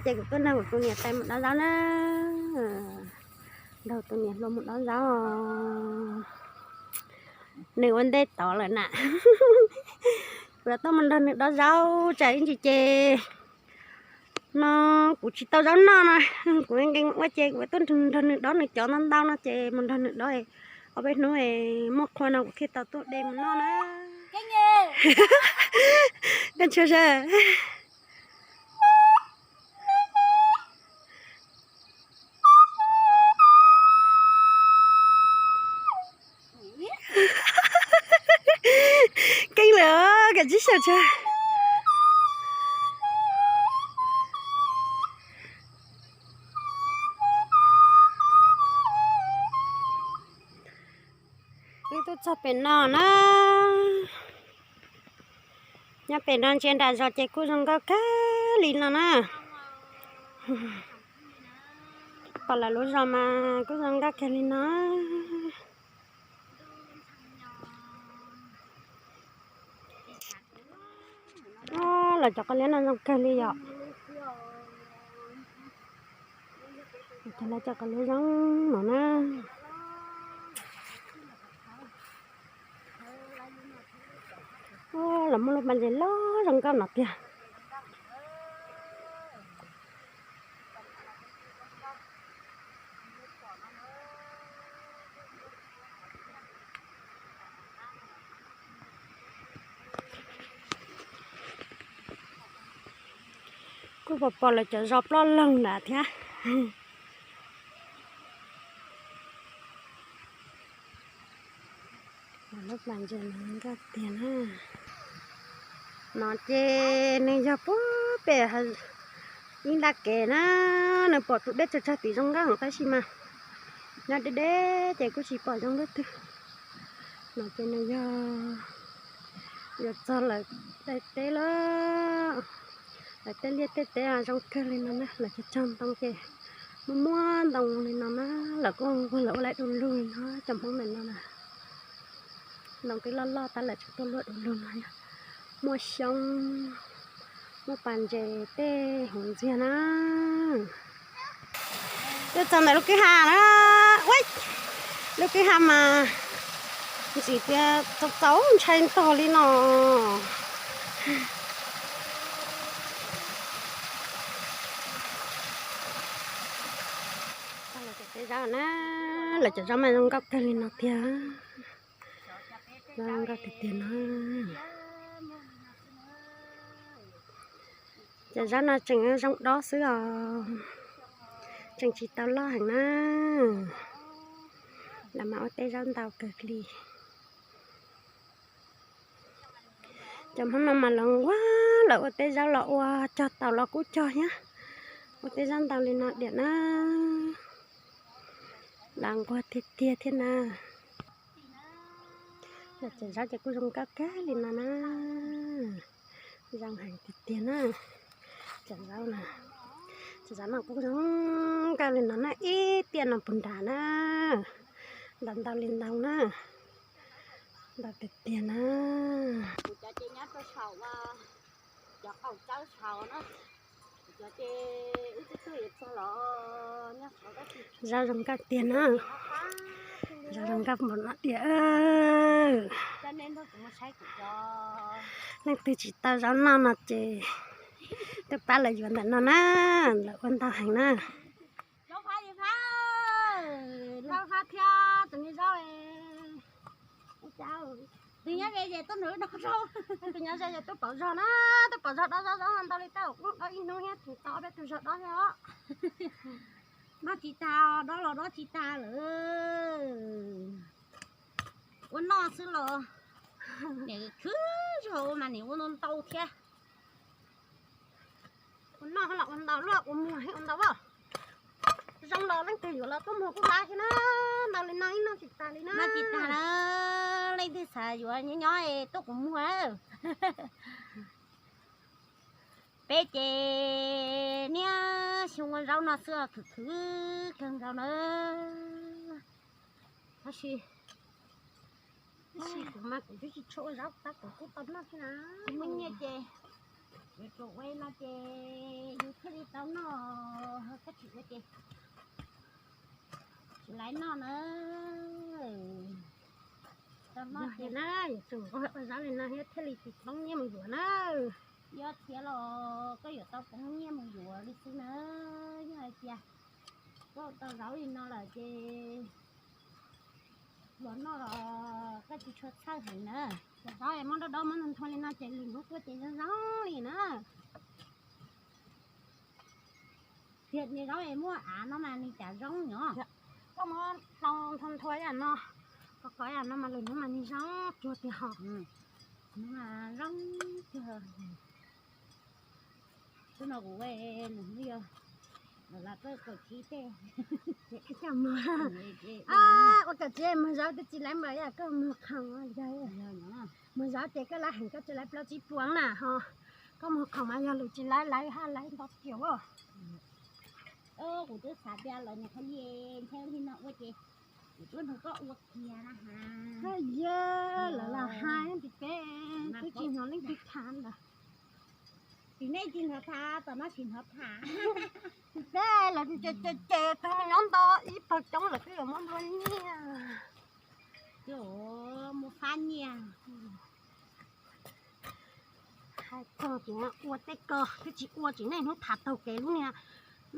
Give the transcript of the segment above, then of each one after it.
Ces kuv tuaj nrog kuv tus niam tais mus dob zaub na. Nrog tus niam hluas mus dob zaub. Nws ua ntej tod lawm na. Kuv yuav tuaj mus nrog nws dob zaub tsam ib ntsis ces no kuv tsis tau zaub noj no, kuv nkees ua ces kuv tuaj nrog nws dob nws cov ntau ntau no ces mus nrog nws dob ob peb hnub muaj qhua no kuv thiaj tau tuaj de mus noj na. Koj ntshua sav. Keeb lawm, koj tsis xyaum tshua. Wb twb txog pem no na. Nyob pem no ntsia nram zos ces kuj zoo nkauj kawg li no na. Pom lawv lub zos mas kuj zoo nkauj kawg li no. Lawv cov qos liab no zoo kawg li yom. Lawv cov qos liab zoo no na. Lawv muaj lub pas ntses loj zoo nkauj no tiag. Kuj pom pom lawv cov zos ploj loog nrad thiab. Lub pas ntses no nkauj tiag na. No ces nws yog puag pem ib nta kev na, nws pom tus dej tsawg tsawg tim zoo nkauj tab sis mas nyob deb deb ces kuj tsis pom zoo leej twg. No ces nws yog yuav txog lawv daim teb lawm, lawv tej liaj tej teb zoo kawg li no na, lawv cog cog ntoo ces muaj muaj ntoo li no na, lawv kuj nquag lawv ua lawv du lug no cov Hmoob ntawm no na. Ntoo twb loj loj tab lawv tseem tuaj luaj du lug no yog muaj xyoob, muaj pas ntses tej hauv ntxiag na. Twb txog ntawm lub kwj ha na, lub kwj ha mas ntxim tias txaus txaus ntshai ntog li no. Lawv cov zaub na, lawv cov zaub mas zoo nkauj kawg li no tiag. Zoo nkauj tiag tiag no. Cov zaub no tseem zoo dob xwb os, tseem tsis tau loj heev na. Lawv mas ua tej zaub ntau kawg li. Cov Hmoob no mas lawv nquag, lawv ua tej zaub los ua, cog taum los kuj cog thiab. Ua tej zaub ntau li no diam na. Lawv nquag tiag tiag thiab na. Lawv cov zaub ces kuj zoo nkauj kawg li no na. Zoo heev tiag tiag na. Cov zaub na, cov zaub no kuj zoo nkauj li no na, ib tiaj no puag nrad na. Ntau ntau li ntau na. Ntau tiag tiag na. Kuv cov ces nyob rau saum, cov qaum tsawb saud na. Kuv cov ces wb twb tuaj yuav txog los nyob saud. Zaub zoo nkauj tiag na. Zaub zoo nkauj npaum no tiag. Leej twg tsis tau zaub noj no ces tuaj pab lawv yuav ntawm no na. Lawv ua ntau heev na. Zaub phab, zaub phab thiab tus me zaub. Tus nyob ze ces tuaj nrog wb dob zaub, tus nyob ze ces tuaj pauv zog na, tuaj pauv zog dob zaub, zaub ntau li tab sis kuj dob ib hnub thiab tsis tau ob peb tug zog dob thiab os. Dob tsis tag, dob los dob tsis tag lawm. Ua noj xwb los niam khwv zog ua mas niam ua ntau ntau thiab. Ua noj los ua ntau, luaj ua muag ua ntau as. Zoo los leej twg yuav los tuaj muag kuj lab thiab na. Ntau li no ib noj tsis tag li na. Noj tsis tag na, leej twg xav yuav nyob nyob tuaj kuv muag. Peb ces niaj xyoo ua zaub no xwb, khwv khwv kawg nkaus na. Tab sis, tab sis kuv mas kuv twb tsis tshua ua zaub tab kuv kuj tau noj thiab na. Muaj nyiaj ces yuav tsum ua no ces yus thiaj li Tau noj, koj tsis ua ces tsis laiv noj na. Tau noj ces na, yog tus ua zaub li no thiab thiaj li tsis poob nyiaj mus yuav na. Yog thiab los koj yuav tau poob nyiaj mus yuav li xwb na. Yog hais tias koj tau zaub li no lawm ces luag noj los koj tsis tshua txhawj heev na. Cov zaub es muab dob dob muab nthuav nthuav li no ces lwm hnub tuaj ces zoo zoo li na. Tiag, niag zaub es muaj av no mas nws cas zoo nyob. Koj muab nthuav nthuav yam no, kov kov yam no mas lwm hnub mas nws zoo cuag tiag ho. Hnub mas zoo cuag. Hnub no kuv ua nws hnub yog los kaum tsib tej. Ua kaum tsib mus zaub twb tsis laiv npaum yam koj mus khoom. Mus zaub ces koj laiv heev koj tsis laiv plaub tsib puas na ho. Koj mus khoom mas yog lwm tsis laiv laiv haj laiv nto tiam. Kuv twb xav tias lawv niam qhov li ntshe li no ua ces kuv tuaj nrog koj ua kiag na ha. Yog lawv los hais tias peb twb tsis hnov leej twg tham ntawd. Tsis nej tsis hnov tham, tom no tsis hnov tham. Peb lawv ces ces ces tus me nyob nto ib pawg coob lawm twb yuav muab nplua nyiaj. Mus fab nyiaj. Hais txog ces ua tej ko twb tsis ua tsis nej hnub tham taug kev lub niag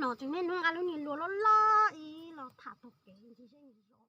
no tsis nej hnub nqa lub niag lua loj loj ib los tham taug kev ntsis zej ntsis zos.